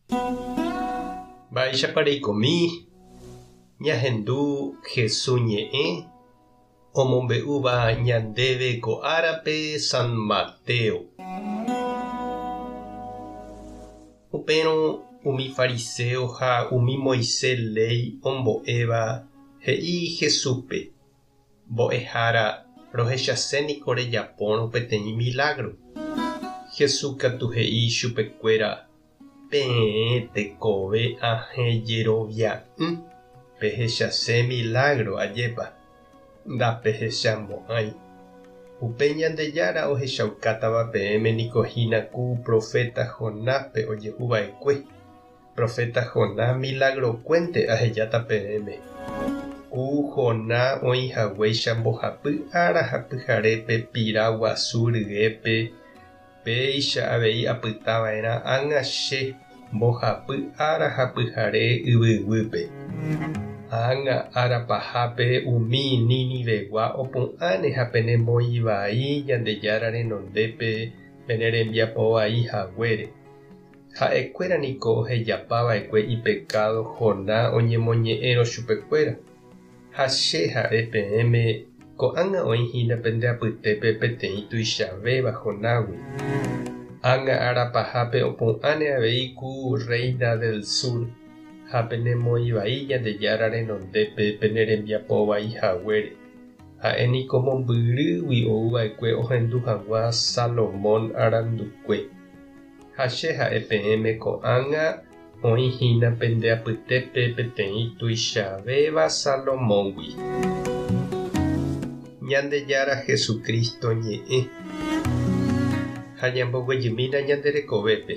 Mba'éichapa reikomi ñahendu Hesu ñe'ẽ omombe'úva ñandéve ko árape San Mateo. Upérõ umi fariséo ha umi Moisés léi ombo'éva he'i Jesúspe, Mbo'ehára, rohechase niko rejapórõ peteĩ milágro. Jesús katu he'i ichupekuéra, Peẽ tekove ahẽ jerovia'ỹ, pehechase milágro, ajépa? Ndapehechamo'ãi. Upe Ñandejára ohechaukátava peẽme niko hína ku proféta Jonáspe ojehu va'ekue. Proféta Jonás milagrokuénte ahejáta peẽme. Ku Jonás oĩ haguéicha mbohapy ára ha pyharépe pira guasu ryépe, péicha avei apyta va'erã ág̃a che mbohapy ára ha pyhare yvyguýpe. Ág̃a ára pahápe umi Ninivegua opu'ãne ha penemoĩ vai Ñandejára renondépe pene rembiapo vai haguére. Ha'ekuéra niko ohejapa va'ekue ipekádo Jonás oñemoñe'ẽrõ chupekuéra. Ha che ha'e peẽme, ko'ág̃a oĩ hína pende apytépe peteĩ tuichavéva Jonágui. Ág̃a ára pahápe opu'ãne avei ku rréina del sur ha penemoĩ vai Ñandejára renondépe pene rembiapo vai haguére. Ha'e niko mombyrýgui ou va'ekue ohendu hag̃ua Salomón arandukue. Ha che ha'e peẽme ko'ág̃a oĩ hína pende apytépe peteĩ tuichavéva Salomóngui. Ñandejára Jesucristo ñe'ẽ. Ha ñamboguejymína ñande rekovépe.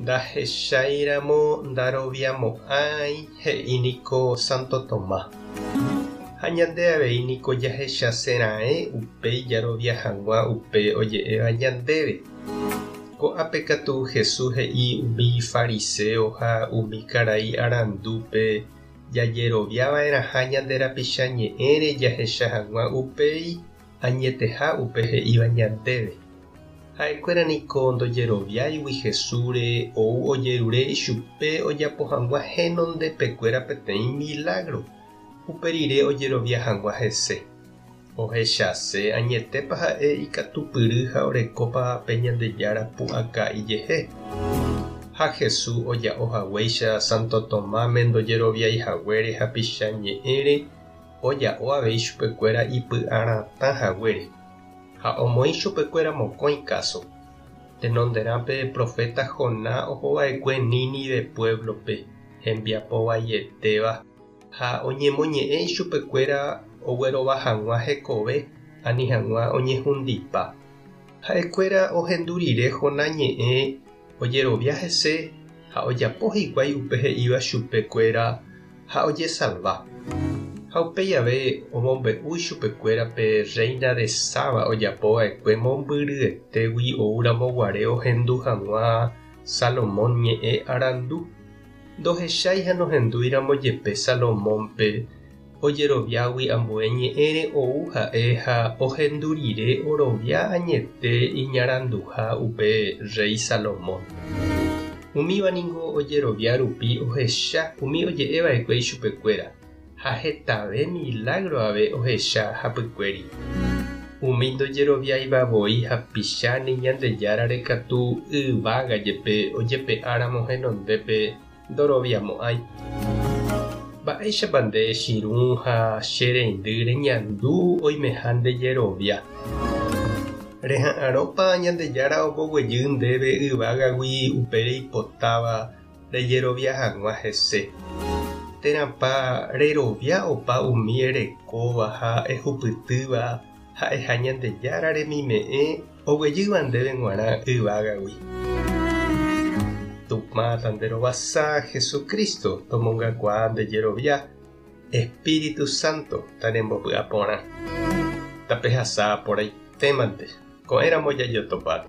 Ndahecháiramo ndaroviamo'ãi he'i niko Santo Tomás. Ha ñande avei niko jahechase raẽ upéi jarovia hag̃ua upe oje'éva ñandéve. Ko'ápe katu Jesús he'i umi fariséo ha umi karai arandúpe jajerovia va'erãha ñande rapicha ñe'ẽre jahecha hag̃ua upéi añeteha upe he'íva ñandéve. Ha'ekuéra niko ndojeroviáigui Jesúsre ou ojerure ichupe ojapo hag̃ua henondepekuéra peteĩ milágro, upe rire ojerovia hag̃ua hese. Ohechase añetépa ha'e ikatupyry ha orekópa pe Ñandejára pu'aka ijehe. Ha Jesús oja'o haguéicha Santo Tomáme ndojeroviái haguére hapicha ñe'ẽre, oja'o avei chupekuéra ipy'aratã haguére. Ha omoĩ chupekuéra mokõi káso. Tenonderã pe proféta Jonás ohova'ekue Nínive puévlope, hembiapo vaietéva, ha oñemoñe'ẽ ichupekuéra oguerova hag̃ua hekove ani hag̃ua oñehundipa. Ha'ekuéra ohendu rire Jonás ñe'ẽ ojerovia hese ha ojapo hikuái upe he'íva chupekuéra ha ojesalva. Ha upéi ave omombe'u ichupekuéra pe rréina de Saba ojapo va'ekue mombyryetégui oúramo guare ohendu hag̃ua Salomón ñe'ẽ arandu. Ndohechái ha nohendúiramo jepe Salomónpe, ojeroviágui ambue ñe'ẽre ou ha'e ha ohendu rire orovia añete iñaranduha upe rréi Salomón. Umíva ningo ojerovia rupi ohecha umi oje'e va'ekue ichupekuéra, ha hetave milágro ave ohecha hapykuéri. Umi ndojeroviáiva voi hapicha ni Ñandejárare katu yvága jepe ojepe'áramo henondépe ndoroviamo'ãi. Mba'éichapa nde chirũ ha che reindy reñandu oimeha nde jerovia? Reha'arõpa Ñandejára omboguejy ndéve yvágagui upe reipotáva rejerovia hag̃ua hese? Térãpa rerovia opa umi erekóva ha ehupytýva ha'eha Ñandejára remime'ẽ oguejýva ndéve g̃uarã yvágagui? Tupã tanderovasa Jesucristo tomongakuaa nde jerovia, Espíritu Santo tanembopy'aporã. Tapehasa porãitémante, ko'ẽramo jajotopáta.